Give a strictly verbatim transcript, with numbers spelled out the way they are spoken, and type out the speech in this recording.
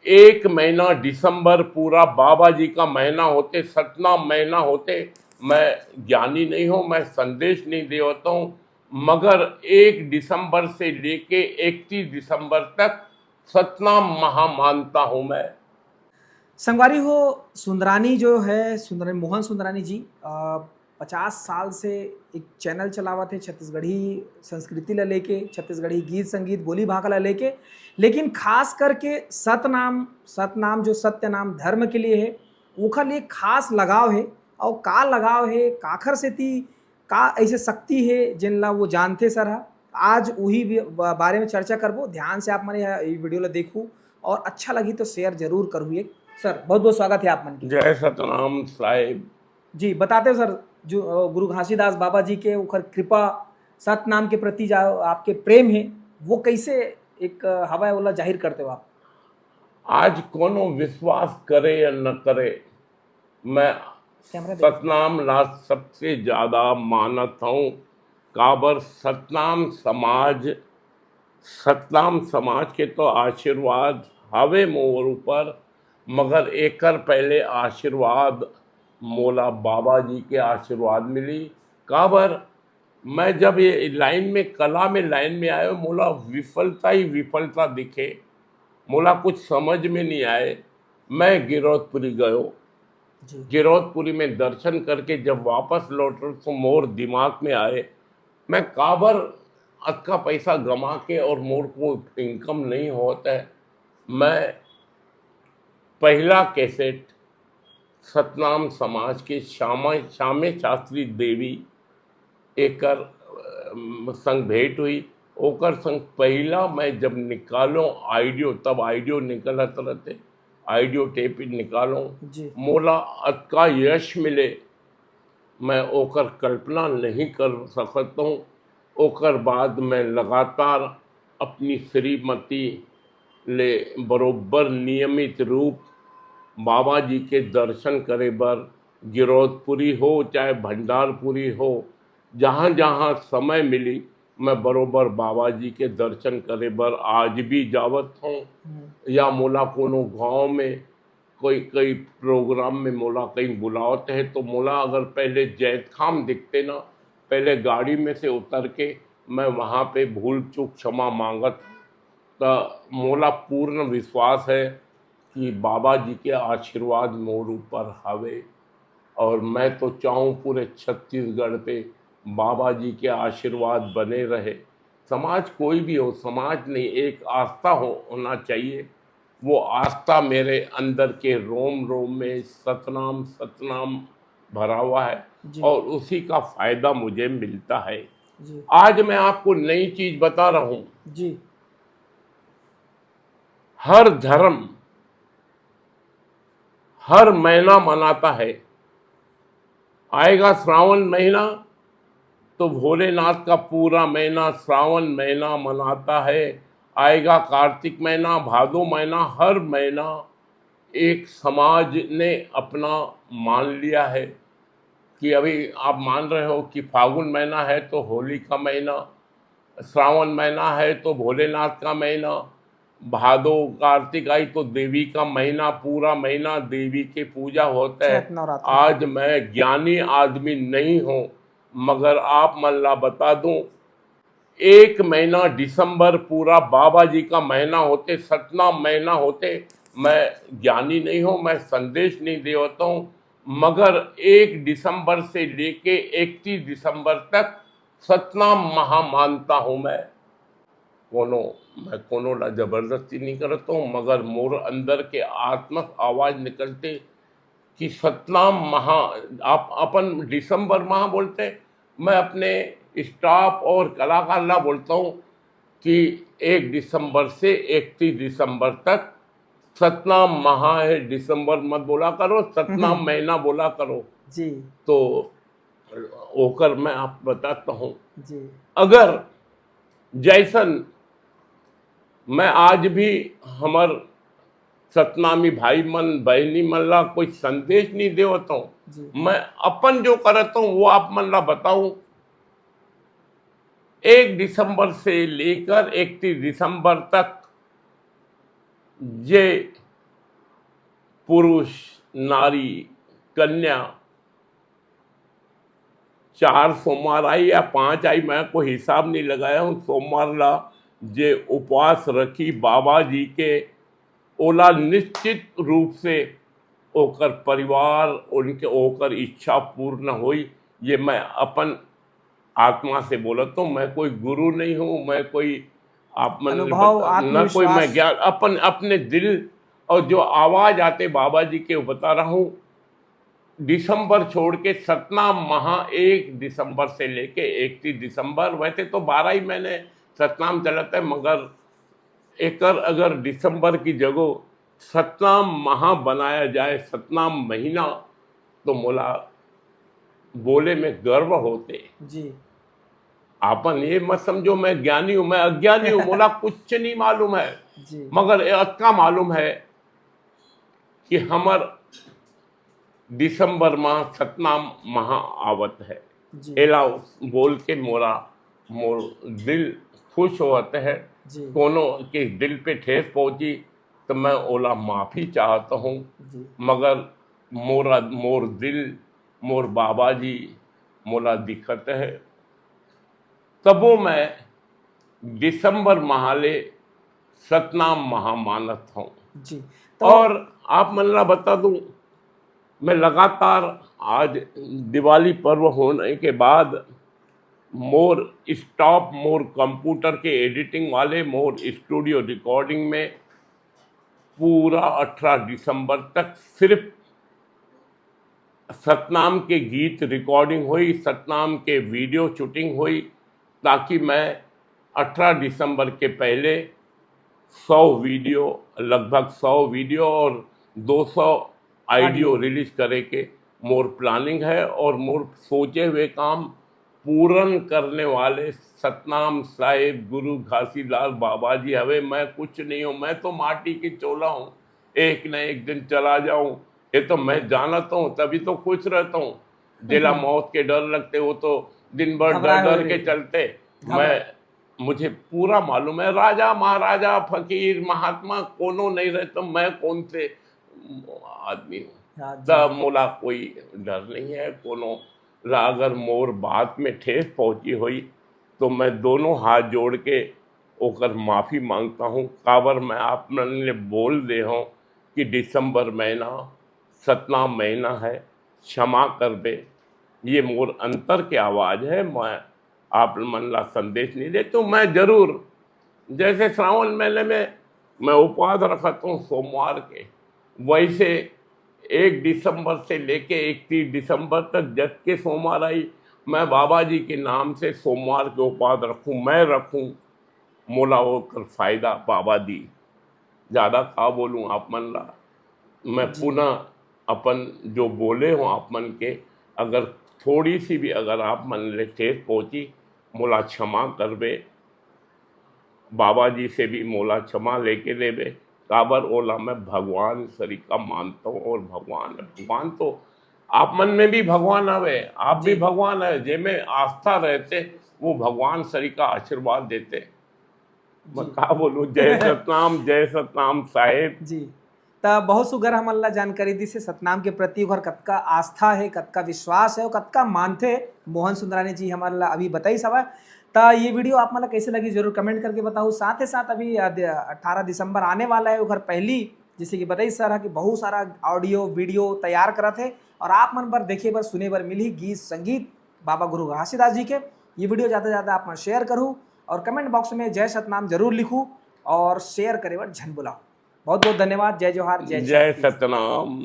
एक महीना दिसंबर पूरा बाबा जी का महीना होते, सतनाम महीना होते। मैं ज्ञानी नहीं हूँ, मैं संदेश नहीं देवता हूँ, मगर एक दिसंबर से लेके इकतीस दिसंबर तक सतनाम महा मानता हूँ मैं। संगवारी हो, सुंदरानी जो है, सुंदरानी, मोहन सुंदरानी जी, अ, पचास साल से एक चैनल चलावत हे छत्तीसगढ़ी संस्कृति ला लेके, छत्तीसगढ़ी गीत संगीत, बोली भाखा ला लेके, लेकिन खास करके सतनाम, सतनाम जो सत्य नाम धर्म के लिए है, ओखर लिए खास लगाव है। और का लगाव है, काखर सेती, का ऐसे शक्ति है, जेन ला वो जानथे सर हा? आज उही भी ब-, बारे में चर्चा करबो। ध्यान से आप मन ये, ये वीडियो ला देखू और अच्छा लगी तो शेयर जरूर करू। एक सर, बहुत बहुत स्वागत है आप मन के। जय सतनाम साहेब। जी, बताते हो सर, जो, अ, गुरु घासीदास बाबा जी के ओखर कृपा, सतनाम के प्रति जो आपके प्रेम है, वो कैसे एक, अ, हवा है, ओला जाहिर करते हो आप? आज कोनो विश्वास करे या न करे, मैं कैमरा देखो। सतनाम ला सबसे ज्यादा मानत हूँ। काबर सतनाम समाज, सतनाम समाज के तो आशीर्वाद हवे मोर ऊपर, मगर एकर पहले आशीर्वाद मोला बाबा जी के आशीर्वाद मिली। काबर मैं जब ये लाइन में, कला में लाइन में आयो, मोला विफलता ही विफलता दिखे, मोला कुछ समझ में नहीं आए। मैं गिरौदपुरी गयो, जी। गिरौदपुरी में दर्शन करके जब वापस लौटो तो मोर दिमाग में आए, मैं काबर अतका पैसा गमा के और मोर को इनकम नहीं होता है। मैं पहला कैसेट सतनाम समाज के श्यामा, श्यामे शास्त्री देवी एकर, अम, संग भेंट हुई। ओकर संग पहला मैं जब निकालो ऑडियो, तब ऑडियो निकलत रहते, ऑडियो टेप निकालो, जी। मोला अतका यश मिले, मैं ओकर कल्पना नहीं कर सकत हूँ। ओकर बाद मैं लगातार अपनी श्रीमती ले बरोबर नियमित रूप बाबा जी के दर्शन करे बर, गिरौदपुरी हो चाहे भंडारपुरी हो, जहाँ जहाँ समय मिली, मैं बरोबर बाबा जी के दर्शन करे बर आज भी जावत हूँ। हम्म। या मोला कोनो गांव में कोई, कोई प्रोग्राम में मोला कहीं बुलावत है, तो मोला अगर पहले जैतखाम दिखते ना, पहले गाड़ी में से उतर के मैं वहाँ पे भूल चूक क्षमा मांगत। त मोला पूर्ण विश्वास है कि बाबा जी के आशीर्वाद मोर ऊपर हवे, और मैं तो चाहूँ पूरे छत्तीसगढ़ पे बाबा जी के आशीर्वाद बने रहे। समाज कोई भी हो, समाज नहीं, एक आस्था हो, होना चाहिए। वो आस्था मेरे अंदर के रोम रोम में सतनाम सतनाम भरा हुआ है, जी। और उसी का फायदा मुझे मिलता है। जी। आज मैं आपको नई चीज बता रहा हूँ। जी। हर धर्म हर महीना मनाता है। आएगा श्रावण महीना, तो भोलेनाथ का पूरा महीना श्रावण महीना मनाता है। आएगा कार्तिक महीना, भादो महीना, हर महीना एक समाज ने अपना मान लिया है कि अभी आप मान रहे हो कि फागुन महीना है तो होली का महीना, श्रावण महीना है तो भोलेनाथ का महीना, भादो कार्तिक आई तो देवी का महीना, पूरा महीना देवी के पूजा होता है। चैत नवरात्र। आज मैं ज्ञानी आदमी नहीं हूँ, मगर आप मन ला बता दूं, एक महीना दिसंबर पूरा बाबा जी का महीना होते, सतनाम महीना होते। मैं ज्ञानी नहीं हूँ, मैं संदेश नहीं देवता हूँ, मगर एक दिसंबर से लेके इकतीस दिसंबर तक सतनाम महा मानता हूँ मैं। कोनो, मैं कोनो ला जबरदस्ती नहीं करता हूँ, मगर मोर अंदर के आत्मक आवाज निकलते कि सतनाम महा, आप अपन दिसंबर माह बोलते, मैं अपने स्टाफ और कलाकार ला बोलता हूँ कि एक दिसंबर से इकतीस दिसंबर तक सतनाम महा है। दिसंबर मत बोला करो, सतनाम हम्म। महीना बोला करो। जी। तो ओकर मैं आप बताता हूँ। जी। अगर जैसन मैं आज भी हमर सतनामी भाई मन, बहनी मन ला कोई संदेश नहीं देवत हूँ, जी। मैं अपन जो करत हूँ वो आप मन ला बताऊं। एक दिसंबर से लेकर इकतीस दिसंबर तक जे पुरुष, नारी, कन्या, चार सोमवार आई या पांच आई, मैं कोई हिसाब नहीं लगाया हूँ। सोमवार ला जे उपवास रखी बाबा जी के, ओला निश्चित रूप से ओकर परिवार, उनके, ओकर इच्छा पूर्ण होई, ये मैं अपन आत्मा से बोलत हूँ। मैं कोई गुरु नहीं हूँ, मैं कोई, आप मन अनुभव, बता-, न कोई मैं आत्मविश्वास। ज्ञान, अपन, अपने दिल और जो आवाज आते बाबा जी के, वो बता रहा हूँ। दिसंबर छोड़ के सतनाम महा एक दिसंबर से लेके इकतीस दिसंबर, वैसे तो बारह ही महीने सतनाम चलत है, मगर एकर अगर दिसंबर की जगह सतनाम महा बनाया जाए, सतनाम महीना, तो मोला बोले में गर्व होते। जी। आपन ये मत समझो मैं ज्ञानी हूँ, मैं अज्ञानी हूँ, मोला कुछ नहीं मालूम है, जी। मगर ये अतका मालूम है कि हमर दिसंबर माह सतनाम महा आवत है। जी। एला बोल के मोरा, मोर दिल खुश होत है। जी। कोनो के दिल पे ठेस पहुंची तो मैं ओला माफी चाहता हूँ, जी। मगर मोरा, मोर दिल, मोर बाबा जी मोला दिखत है, तबो मैं दिसंबर महा ले सतनाम महा मानत हूँ। जी। तो और आप मन ला बता दूं, मैं लगातार, आज दिवाली पर्व होने के बाद मोर स्टाफ, मोर कंप्यूटर के एडिटिंग वाले, मोर स्टूडियो रिकॉर्डिंग में पूरा अठारह दिसंबर तक सिर्फ सतनाम के गीत रिकॉर्डिंग हुई, सतनाम के वीडियो शूटिंग हुई, ताकि मैं अठारह दिसंबर के पहले सौ वीडियो, लगभग सौ वीडियो और दो सौ ऑडियो ऑडियो। रिलीज करे के मोर प्लानिंग है। और मोर सोचे हुए काम पूरन करने वाले सतनाम साहेब गुरु घासीदास बाबा जी हवे। मैं कुछ नहीं हूँ, मैं तो माटी के चोला हूँ, एक न एक दिन चला जाऊं। ये तो मैं जानता हूँ, तभी तो खुश रहता हूँ। जेला मौत के डर लगते, वो तो दिन भर घबराए डर डर हुए के रहते। चलते। घबरा- मैं, मुझे पूरा मालूम है, राजा महाराजा फकीर महात्मा कोनो नहीं रहता, मैं कौन से आदमी हूँ। हाँ जी। त मोला कोई डर नहीं है कोनो ला। अगर मोर बात में ठेस पहुंची हुई तो मैं दोनों हाथ जोड़ के ओकर माफी मांगता हूँ। काबर मैं आप मन ले बोल दे हूँ कि दिसंबर महीना सतनाम महीना है, क्षमा करबे। ये मोर अंतर के आवाज है, मैं आप मन ला संदेश नहीं दे। तो मैं जरूर, जैसे श्रावण महीने में मैं उपवास रखत हूँ सोमवार के, वैसे एक दिसंबर से लेके इकतीस दिसंबर तक जत के सोमवार आई, मैं बाबा जी के नाम से सोमवार के उपवास रखूँ, मैं रखूँ, मोला ओकर फायदा बाबा दी। ज्यादा का बोलूँ आप मन ला, मैं जी। पुनः अपन जो बोले हूँ आप मन के, अगर थोड़ी सी भी अगर आप मन ले ठेस पहुंची, मोला क्षमा करबे। बाबा जी से भी मोला क्षमा लेके देबे, काबर ओला मैं भगवान सरीका मानता हूँ। और भगवान है, भगवान तो आप मन में भी भगवान हवे, आप भी जी। भगवान है। जेमे आस्था रहते वो भगवान सरीका आशीर्वाद देते। मैं जी। का बोलूँ, जय सतनाम, जय सतनाम साहेब। जी। त बहुत सुघर हमन ला जानकारी दिस हे सतनाम के प्रति, ओकर कतका आस्था हे, कतका विश्वास हे और कतका मानथे मोहन सुंदरानी जी हमन ला अभी बताइस हवय। त ये वीडियो आप मन ला कैसे लगी जरूर कमेंट करके बताओ। साथ ही साथ अभी अठारह दिसंबर आने वाला है, ओकर पहली जैसे कि बताइस सर ह कि बहुत सारा ऑडियो वीडियो तैयार करत हे और आप मन बर देखे बर सुने बर मिलही गीत संगीत बाबा गुरु घासीदास जी के। ये वीडियो ज़्यादा से ज़्यादा आप मन शेयर करू और कमेंट बॉक्स में जय सतनाम जरूर लिखू और शेयर करे बर झन भुलाओ। बहुत बहुत धन्यवाद। जय जोहार, जय जय छत्तीसगढ़। सतनाम।